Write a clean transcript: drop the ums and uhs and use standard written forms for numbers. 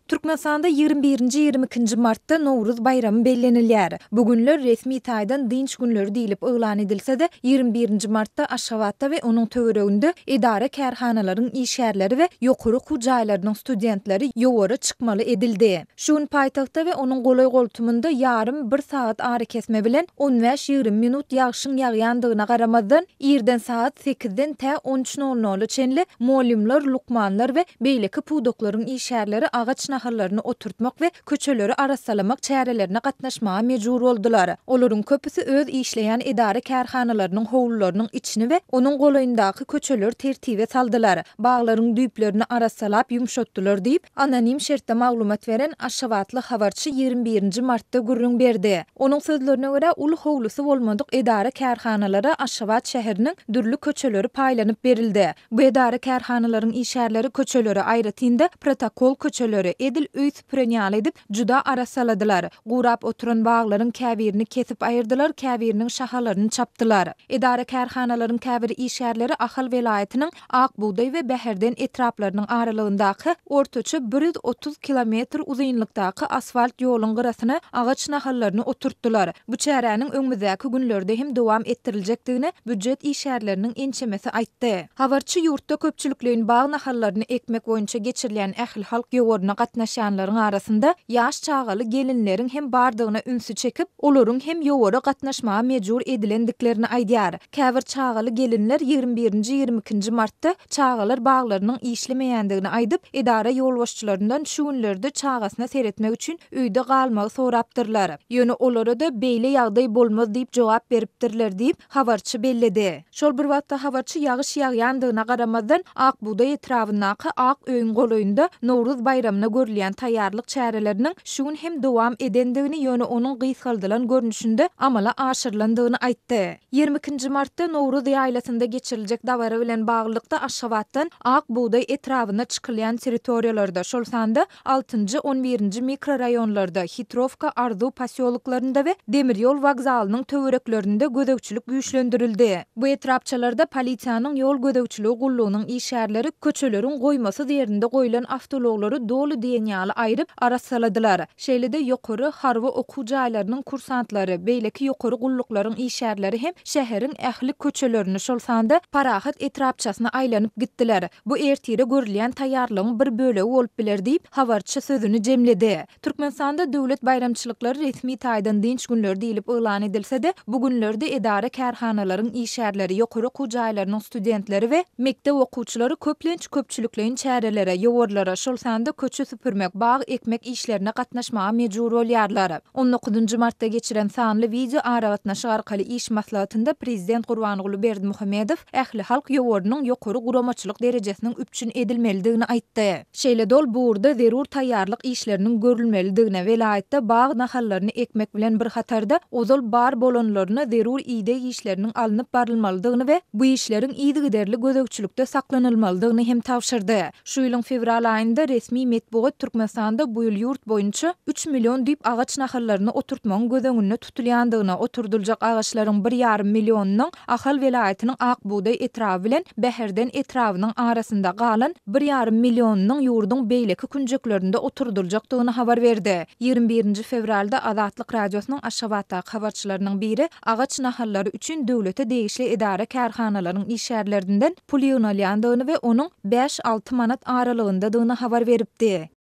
Türkmenistanda 21-nji, 22-nji martda Nowruz baýramy bellenilýär. Bu günler resmi taýdan dynç günleri diýlip yglan edilse-de, 21-nji martda Aşgabatda we onuň töwereginde edara-kärhanalaryň işgärleri we ýokary okuw jaýlarynyň studentleri ýowara çykmaly edildi. Şu gün paýtagtda we onuň golaý-goltumynda ýarym, bir sagat arakesme bilen on bäş-ýigrimi minut ýagşyň ýagýandygyna garamazdan, irden sagat sekizden tä on üç nol nola çenli mugallymlar, lukmanlar we beýleki pudaklaryň işgärleri agaç nahallaryny oturtmak we köçeleri arassalamak çärelerine gatnaşmaga mejbur boldular. Olaryň köpüsi öz işleýän edara-kärhanalarynyň howlularynyň içini we onuň golaýyndaky köçeleri tertibe saldylar, baglaryň düýplerini arassalap ýumşatdylar diýip, Anonim şertde maglumat beren aşgabatly habarçy 21 nji martda gürrüň berdi. Onuň sözlerine görä, uly howlusy bolmadyk edara-kärhanalara Aşgabat şäheriniň dürli köçeleri paýlanyp berildi. Bu edara-kärhanalaryň işgärleri köçeleri, aýratyn-da, protokol köçeleri, edil öý süpüren ýaly edip, juda arassaladylar. Gurap oturan baglaryň käbirini kesip aýyrdylar, käbiriniň şahalaryny çapdylar. Edara-kärhanalaryň käbir işgärleri Ahal welaýatynyň Ak bugdaý we Bäherden etraplarynyň aralygyndaky ortaça 130 kilometr uzynlykdaky asfalt ýoluň gyrasyna agaç nahallaryny oturtdylar. Bu çäräniň öňümizdäki günlerde hem dowam etdiriljekdigini býujet işgärleriniň ençemesi aýtdy. Habarçy ýurtda köpçülikleýin bag nahallaryny ekmek boýunça geçirilýän ählihalk ýowaryna gatnaşýanlaryň arasynda ýaş çagaly gelinleriň hem bardygyna ünsi çekip, olaryň hem ýowara gatnaşmaga mejbur edilendiklerini aýdýar. Käbir çagaly gelinler 21-nji, 22-nji martda çagalar baglarynyň işlemeýändigini aýdyp, edara ýolbaşçylaryndan şu günlerde çagasyna seretmek üçin öýde galmagy sorapdyrlar. Ýöne olara-da beýle ýagdaý bolmaz diýip jogap beripdirler diýip, habarçy belledi. Şol bir wagtda habarçy ýagyş ýagýandygyna garamazdan, Ak bugdaý etrabyndaky Ak öýüň golaýynda Nowruz baýramyna görülýän taýýarlyk çäreleriniň şu gün hem dowam edendigini, ýöne onuň gysgaldylan görnüşinde amala aşyrylandygyny aýtdy. 22 nji martda Nowruz ýaýlasynda geçiriljek dabara bilen baglylykda Aşgabatdan Ak bugdaý etrabyna çykylýan territoriýalarda, şol sanda altynjy, on birinji mikroraýonlarda, Hitrowka, Arzuw posýoloklarynda we demir ýol wokzalynyň töwereklerinde gözegçilik güýçlendirildi. Bu etrapçalarda polisiýanyň ýol gözegçiligi gullugynyň işgärleri köçeleriň goýmasyz ýerinde goýlan awtoulaglary doly diýen ýaly aýryp, arassaladylar. Şeýle-de ýokary harby okuw jaýlarynyň kursantlary, beýleki ýokary gulluklaryň işgärleri hem şäheriň ähli köçelerini, şol sanda Parahat etrapçasyna aýlanyp gitdiler. Bu ertire görülýän taýýarlygyň bir bölegi bolup biler diýip, habarçy sözüni jemledi. Türkmenistanda döwlet baýramçylyklary resmi taýdan dynç günleri diýlip yglan edilse-de, bu günlerde edara-kärhanalaryň işgärleri, ýokary okuw jaýlarynyň studentleri we mekdep okuwçylary köplenç köpçülikleýin çärelere, ýowarlara, şol sanda köçe süpürmek, bag ekmek işlerine gatnaşmaga mejbur bolýarlar. On dokuzynjy martda geçiren sanly wideo aragatnaşyk arkaly iş maslahatynda prezident Gurbanguly Berdimuhamedow ählihalk ýowarynyň ýokary guramaçylyk derejesiniň üpjün edilmelidigini aýtdy. Şeýle-de ol bu ugurda zerur taýýarlyk işleriniň görülmelidigine, welaýatda bag nahallaryny ekmek bilen bir hatarda, ozal bar bolanlaryna zerur ideg işleriniň alnyp barylmalydygyny we bu işleriň yzygiderli gözegçilikde saklanylmalydygyny hem tabşyrdy. Şu ýylyň fewral aýynda resmi metbugat Türkmenistanda bu ýyl ýurt boýunça üç million düýp agaç nahallaryny oturtmagyň göz öňünde tutulýandygyny, oturdyljak agaçlaryň bir ýarym millionynyň Ahal welaýatynyň Ak bugdaý etraby bilen Bäherden etrabynyň arasynda, galan bir ýarym millionynyň ýurduň beýleki künjeklerinde oturdyljakdygyny habar berdi. 21 nji fewralda Azatlyk Radiosynyň Aşgabatdaky habarçylarynyň biri agaç nahallary üçin döwlete degişli edara-kärhanalaryň işgärlerinden pul ýygnalýandygyny we onuň bäş-alty manat aralygyndadygyny habar beripdi.